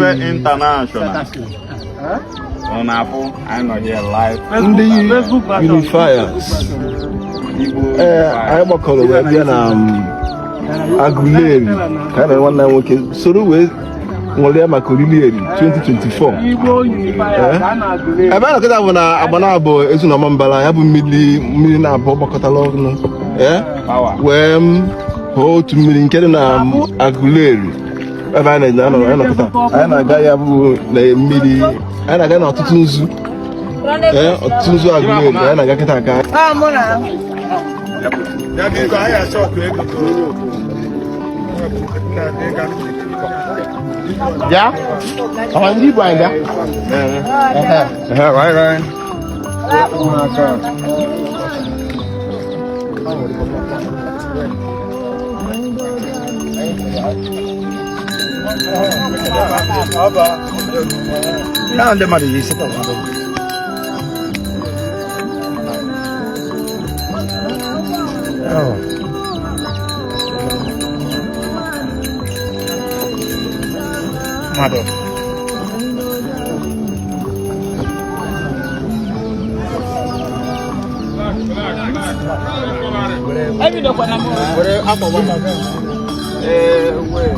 Ife International. Ọ na-afụ anyị nọ here live. Ndị Unifiers. Igbo. Ee, anyị gbakọrọ wee bịa na Aguleri ka anyị na nwanne anyị nwoke soro wee ṅụrịa maka oriri Eri 2024. Ee. Ebe a nọkịta bụ na Agbanabọ Ezinọma Mbala, ya bụ mmiri mmiri na-abụ gbakọtara ọnụ, ee, Power. wee hụọ otu mmiri nke dị na Aguleri ebe anyị na-anọ. Anyị nọkịta, anyị na-aga, ya bụ na mmiri anyị na-aga na ọtụtụ nzu, ee, ọtụtụ nzu Aguleri anyị na-aga kịta ka Ya biko, anyị achọkwa ego ka onye otu. Bịa, ọha ndị Igbo anyị bịa. Right, right. Na ndị mmadụ yi sịta. Mmadụ. Were akwa gwa. Ee, wee.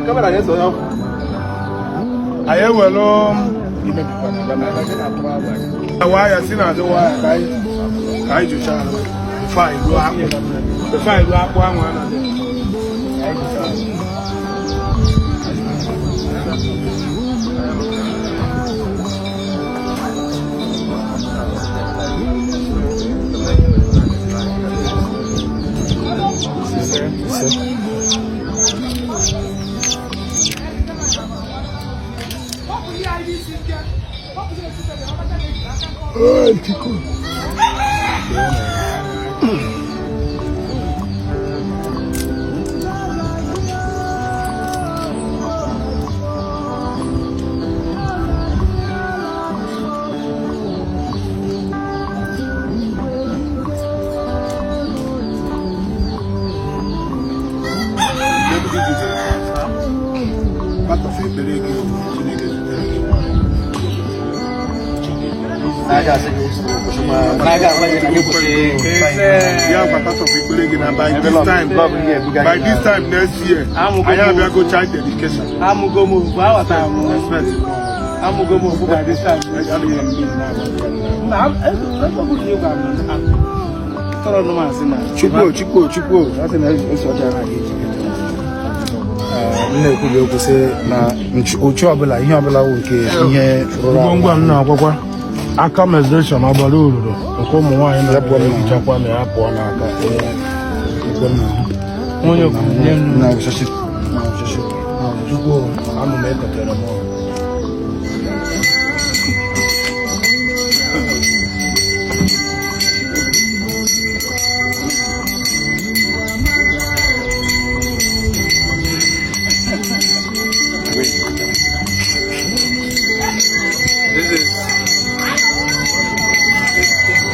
Kamera na-eso onye ọkụ. Anyị ewelu waya si n'azụ waya ka anyị jụchaa before anyị ruo akpụ, before anyị ruo akpụ ahụ a na-abịa. Anyị jụchaa. Deputy Jesus, part of ekpere gị, Chineke zutere gị. Na-aga asị gị na-aga agwa gị na gị kwụsị. Ya kwa part of ekpere gị na by this time, by this time next year, anyị abịago child dedication. Amụgo m ofu, aghọtara m. Respect. Amụgo m ofu by this time. Na ebe ọ bụla ị gwara m tọrọ nụ masị na Chukwu, Chukwu, Chukwu, asị na esi ọcha na eji. M na-ekwubi okwu sị na uchu ọbụla, ihe ọbụla wụ nke ihe rụrụ arụ. Ngwongwo m na-agwakwa aka menstruation, ọbara oruro nke ụmụ nwaanyị na-ehichakwa na ya pụọ n'aka onye Ekwe m n'ahụ. Onye okwu nye m. Na-awụsasị, na-awụsasị, na-awụsasị. Chukwu amụ m ekotere m. This is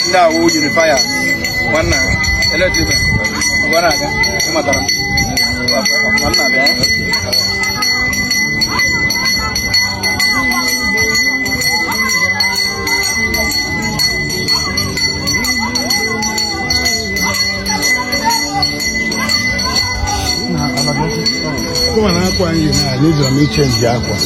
ndị awụ Unifiers. Nwanna, eletrik ọgwa na-aga, ịmatara m. Nwanna bịa. Kụma na akwa anyị na n'ịzọrọ m ichange akwa.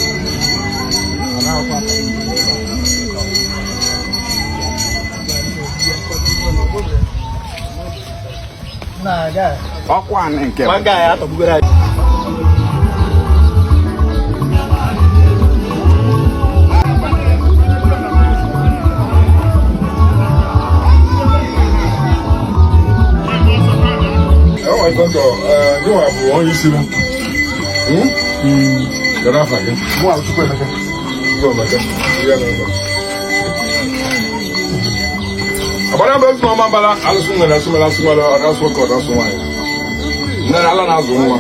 Ọkwa anị nke One guy atọgbugoro anyị. Enwere dọkịta, gịnwa bụ onye isi m. Kedu afa gị? Mụ ahụ, Chukwuemeka. Chukwuemeka. Ihe na-eme. Agbara mbụ ezi na ọma mbala alụsụ nwere asụ nwere asụ nwere ọdụ asụ nwoke, ọdụ asụ nwaanyị. Nne ala na-azụ nwa.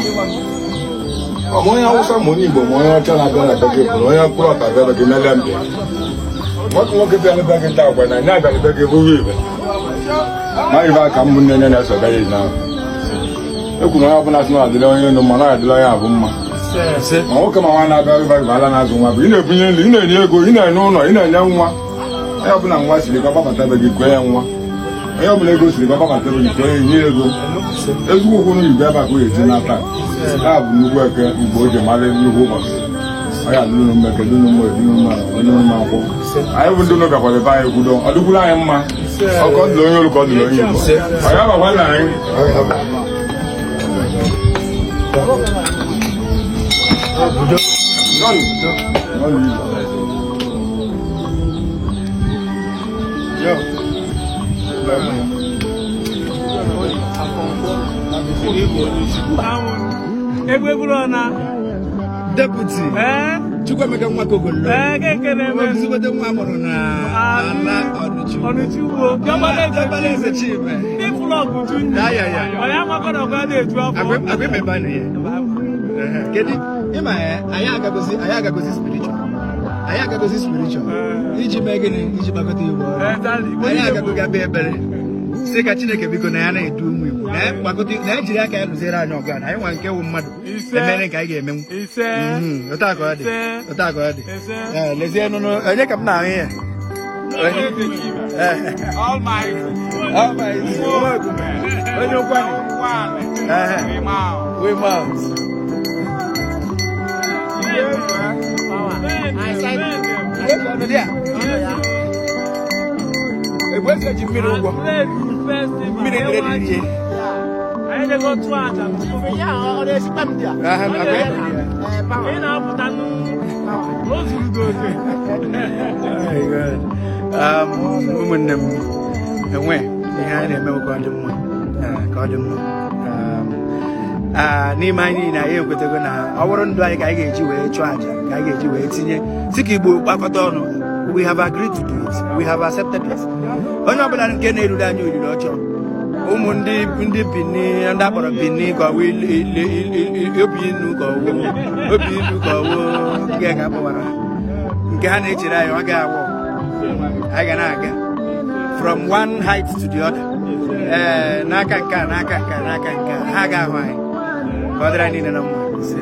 Ọ ma onye Awụsa, ma onye Igbo, ma onye ọcha na-abịa na be gị bụ na onye mkpụrụ ọka bịa be gị melia mbe. Nwoke nwoke bịa be gị taa gwa na anyị abịa be gị bụrụ ibe. Ma ibe aka ụmụnne ya na-eso bịa ya na. Ekwu na onye ọbụla sị na adịla onye elu mma, na adịla onye abụ mma. Ma nwoke ma nwaanyị na-abịa ịba ịba ala na-azụ nwa bụ ị na-ebunye nri, ị na-enye ego, ị na-enye ụlọ, ị na-enye nwa. Onye ọbụla nwa siri ka gbabata be gị, kwee ya nwa. Onye ọbụla ego siri ka gbabata be gị, kwee ya, nye ego. Ezigbo ụkwụ na igwe ebe a ka o esi n'ata. Ya bụ nnukwu eke Igbo o ji mara nnukwu ụbọchị. Ọ ya dụrụ mmeke, dụrụ mma, dụrụ mma, dụrụ mma nkwụ. Anyị bụ ndị ụlọ gakwara ebe anyị kwudo, ọ dịkwuru anyị mma. Ọkọ dụrụ onye olu ka ọ dụrụ onye Igbo. Ọ ya bakwa na anyị. Egbe buru na Deputy ee Chukwuemeka Nwakogolo. Ee, ke na-eme? Ezigbote nwa amụrụ na ala Ọnịcha. Ọnịcha ugbo. Diọkpala Eze Chime. Ndị flọgụ ju nne. Ya, ya, ya. Ọ ya makọ na ọgụ na-eju afọ. Agwa emebe na ya. Kedu ịma ya, anyị agagozi spiritual. Anyị agagozi spiritual. Iji mee gịnị? Iji gbakọta Igbo ọnụ. Exactly. Igbo Anyị niile agago ga bee ekpere. Sị ka Chineke biko na ya na-edu ụmụ Igbo. Na ya gbakọta, na ya jiri aka ya lụziere anyị ọgụ a, na anyị nwa nke wụ mmadụ. Ise. Emere nke anyị ga-emenwu. Ise. Otu a ka ọ dị. Ise. Otu a ka ọ dị. Ise. Ee, lezie nụnụ, onye ka m na-ahụ ihe? Almighty. Almighty. Onye ụkwanị. Ehe. We mount. Egbe ji mmiri ụgwọ. Mmiri dịrị dị ihe. Anyị jego tụọ aja. Aha, agwa ya. Ị na-apụta n'o zuru gị oke. My God. Ụmụnne m, enwe ihe anyị na-eme bụ ka ọ dị mma. Ka ọ dị mma. N'ime anyị niile, anyị ekwetego na ọ bụrụ ndụ anyị ka anyị ga-eji wee chụọ àjà, ka anyị ga-eji wee tinye si ka Igbo gbakọta ọnụ. We have agreed to do it, we have accepted it. Onye ọbụla nke na-eruru anyị oriri ọjọọ, ụmụ ndị Bini, ndị akpọrọ Bini, ka ọ wụ obi inu, ka ọ wụ obi ilu, ka ọ wụ nke ka akpọwara ha, nke ha na-echere anyị, ọ ga-awụ anyị ga na-aga from one height to the other. Ee, n'aka nke a, n'aka nke a, n'aka nke a, ha ga-ahụ anyị. Ka ọ dịrị anyị niile na mma. Ise.